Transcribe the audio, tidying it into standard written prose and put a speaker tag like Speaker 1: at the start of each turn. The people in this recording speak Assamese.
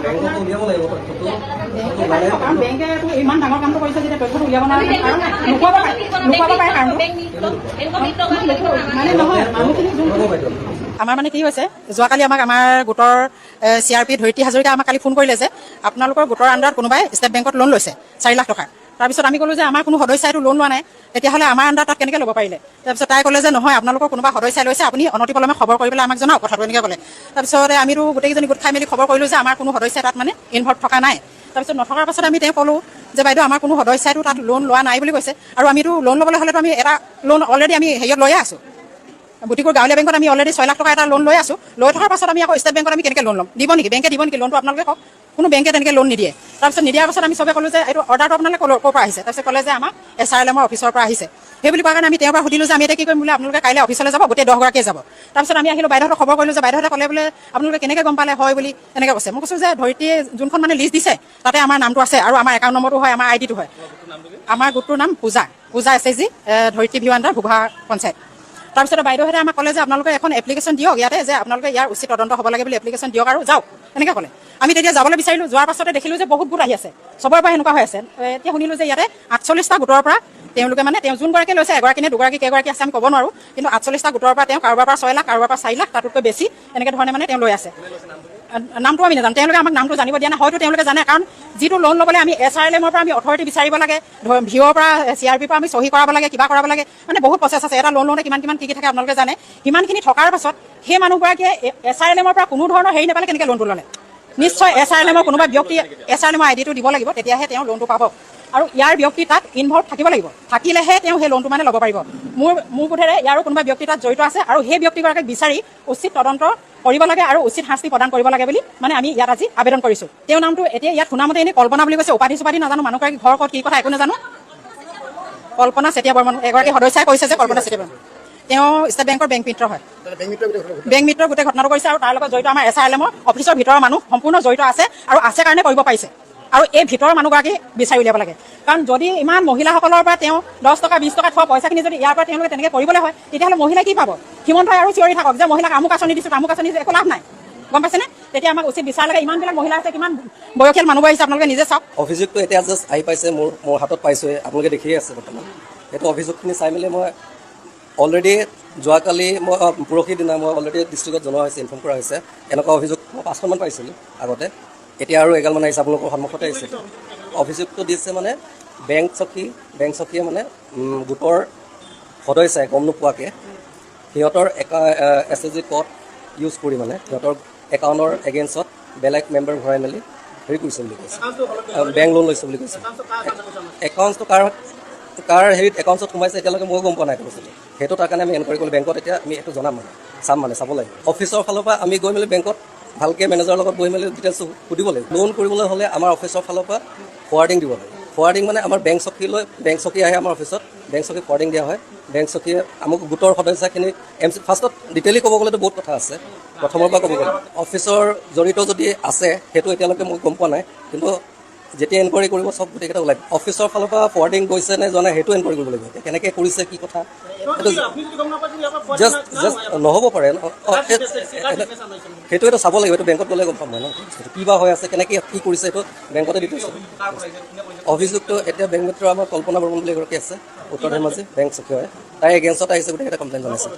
Speaker 1: বেংকত উলিয়াব লাগিব তথ্যটো।
Speaker 2: বেংকে পাৰিব, কাৰণ বেংকেতো ইমান ডাঙৰ কামটো কৰিছে যেতিয়া তথ্যটো উলিয়াব নোৱাৰে কাৰণ নাই। লুকুৱাব পাৰে, লুকুৱাব পাৰে কাৰণটো। মানে নহয়, মানুহখিনি যোন
Speaker 1: ৰ'ব বাইদেউ।
Speaker 2: আমাৰ মানে কি হৈছে, যোৱাকালি আমাক আমাৰ গোটৰ চিআৰপি ধৰিত্ৰী হাজৰিকা আমাক কালি ফোন কৰিলে যে আপোনালোকৰ গোটৰ আণ্ডাৰত কোনোবাই ষ্টেট বেংকত লোন লৈছে 4 লাখ টকা। তাৰপিছত আমি ক'লো যে আমাৰ কোনো সদস্যাইতো লোন লোৱা নাই, তেতিয়াহ'লে আমাৰ আণ্ডাৰত তাত কেনেকৈ ল'ব পাৰিলে? তাৰপিছত তাই ক'লে যে নহয়, আপোনালোকৰ কোনোবা সদস্যাই লৈছে, আপুনি অনতিপলমে খবৰ কৰি পেলাই আমাক জনাওক কথাটো, এনেকৈ ক'লে। তাৰপিছতে আমিতো গোটেইকেইজনী গোট খাই মেলি খবৰ কৰিলোঁ যে আমাৰ কোনো সদস্যাই তাত মানে ইনভল্ভ থকা নাই। তাৰপিছত নথকাৰ পাছত আমি তেওঁ ক'লোঁ যে বাইদেউ, আমাৰ কোনো সদস্যাইতো তাত লোন লোৱা নাই বুলি কৈছে আৰু আমিতো লোন ল'বলৈ হ'লেতো আমি এটা লোন অলৰেডি আমি হেৰিয়ত লৈয়ে আছোঁ। বুটিকুৰ গাঁৱলীয়া বেংকত আমি অলৰেডি 6 লাখ টকা এটা লোন লৈ আছোঁ। লৈ থকাৰ পাছত আমি আকৌ ষ্টেট বেংকত আমি কেনেকৈ লোন ল'ম? দিব নেকি বেংকে? দিব নেকি লোনটো? আপোনালোকে কওক। কোনো বেংকে তেনেকৈ লোন নিদিয়ে। তাৰপিছত নিদিয়াৰ পাছত আমি চবে ক'লোঁ যে এইটো অৰ্ডাৰটো আপোনালোকে ক'ৰ পৰা আহিছে? তাৰপিছত ক'লে যে আমাক এছআৰএলএমৰ অফিচৰ পৰা আহিছে। সেই বুলি কোৱাৰ কাৰণে আমি তেওঁৰ পৰা সুধিলোঁ যে আমি এতিয়া কি কৰিম বোলে। আপোনালোকে কাইলৈ অফিচলৈ যাব, গোটেই 10গৰাকীয়ে যাব। তাৰপিছত আমি আহিলোঁ, বাইদেউহঁতক খবৰ কৰিলোঁ যে বাইদেউহঁতে ক'লে বোলে আপোনালোকে কেনেকৈ গম পালে হয় বুলি এনেকৈ কৈছে। মই কৈছোঁ যে ধৰিত্ৰীয়ে যোনখন মানে লিষ্ট দিছে, তাতে আমাৰ নামটো আছে আৰু আমাৰ একাউণ্ট নম্বৰটো হয়, আমাৰ আই ডিটো হয়। আমাৰ গোটটোৰ নাম পূজা, পূজা এছএইচজি, ধৰিত্ৰী ভিউ আণ্ডাৰ ঘুগুহা পঞ্চায়ত। তাৰপিছতে বাইদেউহঁতে আমাক ক'লে যে আপোনালোকে এখন এপ্লিকেশ্যন দিয়ক ইয়াতে যে আপোনালোকে ইয়াৰ উচিত তদন্ত হ'ব লাগে বুলি এপ্লিকেশ্যন দিয়ক আৰু যাওক, এনেকৈ ক'লে। আমি তেতিয়া যাবলৈ বিচাৰিলোঁ। যোৱাৰ পাছতে দেখিলোঁ যে বহুত গোট আহি আছে, চবৰে পৰা সেনেকুৱা হৈ আছে। এতিয়া শুনিলোঁ যে ইয়াতে 48টা গোটৰ পৰা তেওঁলোকে মানে তেওঁ যোনগৰাকী লৈছে, এগৰাকী নে দুগৰাকী, কেইগৰাকী আছে আমি ক'ব নোৱাৰোঁ, কিন্তু 48টা গোটৰ পৰা তেওঁ কাৰোবাৰ পৰা 6 লাখ, কাৰোবাৰ পৰা 4 লাখ, তাতোতকৈ বেছি এনেকৈ ধৰণে মানে তেওঁ লৈ আছে। নামটো আমি নাজানো, তেওঁলোকে আমাক নামটো জানিব দিয়া নাই। হয়তো তেওঁলোকে জানে, কাৰণ যিটো লোন ল'বলৈ আমি এছআৰএলএমৰ পৰা আমি অথৰিটি বিচাৰিব লাগে, ভিঅ'ৰ পৰা, চিআৰপিৰ পৰা আমি চহী কৰাব লাগে, কিবা কৰাব লাগে, মানে বহুত প্ৰচেছ আছে। এটা লোন লওঁতে কিমান কিমান কি কি থাকে আপোনালোকে জানে। সিমানখিনি থকাৰ পাছত সেই মানুহগৰাকীয়ে এছআৰএলএমৰ পৰা কোনো ধৰণৰ হেৰি নাপালে কেনেকৈ লোনটো ল'লে? নিশ্চয় এছআৰএলএমৰ কোনোবা ব্যক্তি, এছআৰএলএমৰ আই ডিটো দিব লাগিব, তেতিয়াহে তেওঁ লোনটো পাব। আৰু ইয়াৰ ব্যক্তি তাত ইনভল্ভ থাকিব লাগিব, থাকিলেহে তেওঁ সেই লোনটো মানে ল'ব পাৰিব। মোৰ বোধেৰে ইয়াৰো কোনোবা ব্যক্তি তাত জড়িত আছে আৰু সেই ব্যক্তিগৰাকীক বিচাৰি উচিত তদন্ত কৰিব লাগে আৰু উচিত শাস্তি প্ৰদান কৰিব লাগে বুলি মানে আমি ইয়াত আজি আবেদন কৰিছোঁ। তেওঁৰ নামটো এতিয়া ইয়াত শুনামতে এনেই কল্পনা বুলি কৈছে, উপাধি চুপাধি নাজানো, মানুহগৰাকী ঘৰ ক'ত, কি কথা একো নাজানো। কল্পনা চেতিয়া বৰ্মন, এগৰাকী সদস্যাই কৈছে যে কল্পনা চেতিয়া বৰ্মন, তেওঁ ষ্টেট বেংকৰ বেংক মিত্ৰ হয়। বেংক মিত্ৰৰ গোটেই ঘটনাটো কৰিছে আৰু তাৰ লগত জড়িত আমাৰ এছআৰএলএমৰ অফিচৰ ভিতৰৰ মানুহ সম্পূৰ্ণ জড়িত আছে আৰু আছে কাৰণে কৰিব পাৰিছে। আৰু এই ভিতৰৰ মানুহগৰাকী বিচাৰি উলিয়াব লাগে, কাৰণ যদি ইমান মহিলাসকলৰ পৰা তেওঁ 10 টকা 20 টকা থোৱা পইচাখিনি যদি ইয়াৰ পৰা তেওঁলোকে তেনেকৈ কৰিবলৈ হয়, তেতিয়াহ'লে মহিলাই কি পাব? হিমন্তই আৰু চিঞৰি থাকক যে মহিলাক আমুক আঁচনি দিছোঁ, তামুক আঁচনি দিছোঁ, একো লাভ নাই, গম পাইছেনে? তেতিয়া আমাক উচিত বিচাৰ লাগে। ইমানবিলাক মহিলা আছে, কিমান বয়সীয়াল মানুহবোৰ আহিছে, আপোনালোকে নিজে চাওক।
Speaker 1: অভিযোগটো এতিয়া জাষ্ট আহি পাইছে, মোৰ হাতত পাইছোঁৱে, আপোনালোকে দেখিয়ে আছে বৰ্তমান। সেইটো অভিযোগখিনি চাই মেলি মই অলৰেডি যোৱাকালি মই পৰহি দিনা মই অলৰেডি ডিষ্ট্ৰিক্টত জনোৱা হৈছে, ইনফৰ্ম কৰা হৈছে। এনেকুৱা অভিযোগ মই পাঁচখনমান পাইছিলোঁ আগতে, এতিয়া আৰু এগালমান আহিছে, আপোনালোকৰ সন্মুখতে আহিছে। অভিযোগটো দিছে মানে বেংক সখীয়ে মানে গোটৰ সদস্যাই গম নোপোৱাকৈ সিহঁতৰ এছএইচজি ক'ড ইউজ কৰি মানে সিহঁতৰ একাউণ্টৰ এগেইনষ্টত বেলেগ মেম্বাৰ ভৰাই মেলি হেৰি কৰিছে বুলি কৈছে, বেংক লোন লৈছে বুলি কৈছে। একাউণ্টছটো কাৰ কাৰ হেৰিত একাউণ্টছত সোমাইছে, এতিয়ালৈকে ময়ো গম পোৱা নাই এইটো বস্তুটো। সেইটো তাৰ কাৰণে আমি এনকুৱাৰী কৰিলোঁ বেংকত। এতিয়া আমি এইটো জনাম, মানে চাম, মানে চাব লাগিব। অফিচৰ ফালৰ পৰা আমি গৈ মেলি বেংকত ভালকৈ মেনেজাৰৰ লগত বহি মেলি ডিটেইলছ সুধিব লাগিব। লোন কৰিবলৈ হ'লে আমাৰ অফিচৰ ফালৰ পৰা ফৰৱাৰ্ডিং দিব লাগিব। ফৰৱাৰ্ডিং মানে আমাৰ বেংক সখীলৈ, বেংক সখী আহে আমাৰ অফিচত, বেংক সখী ফৰৱাৰ্ডিং দিয়া হয়। বেংক সখীয়ে আমাক গোটৰ সদস্যাখিনি এম চি ফাৰ্ষ্টত ডিটেইলি ক'ব গ'লেতো বহুত কথা আছে। প্ৰথমৰ পৰা ক'ব গ'লে অফিচৰ জড়িত যদি আছে, সেইটো এতিয়ালৈকে মই গম পোৱা নাই, কিন্তু যেতিয়া এনকুৱাৰী কৰিব চব গোটেইকেইটা ওলাই। অফিচৰ ফালৰ পৰা ফৰৱাৰ্ডিং গৈছে নে যোৱা নাই, সেইটো এনকুৱাৰী কৰিব লাগিব। এতিয়া কেনেকৈ কৰিছে, কি কথা, সেইটো জাষ্ট জাষ্ট নহ'ব পাৰে। সেইটো এইটো চাব লাগিব। এইটো বেংকত গ'লে গম পাম মই ন, কি বা হৈ আছে, কেনেকৈ কি কৰিছে, এইটো বেংকতে ডিটেইলছ। অভিযোগটো এতিয়া বেংক মিত্ৰ আমাৰ কল্পনা বৰ্মন বুলি এগৰাকী আছে, উত্তৰ ধেমাজি বেংক সখী হয়, তাই এগেইনষ্টত আহিছে, গোটেইকেইটা কমপ্লেইন জনাইছে।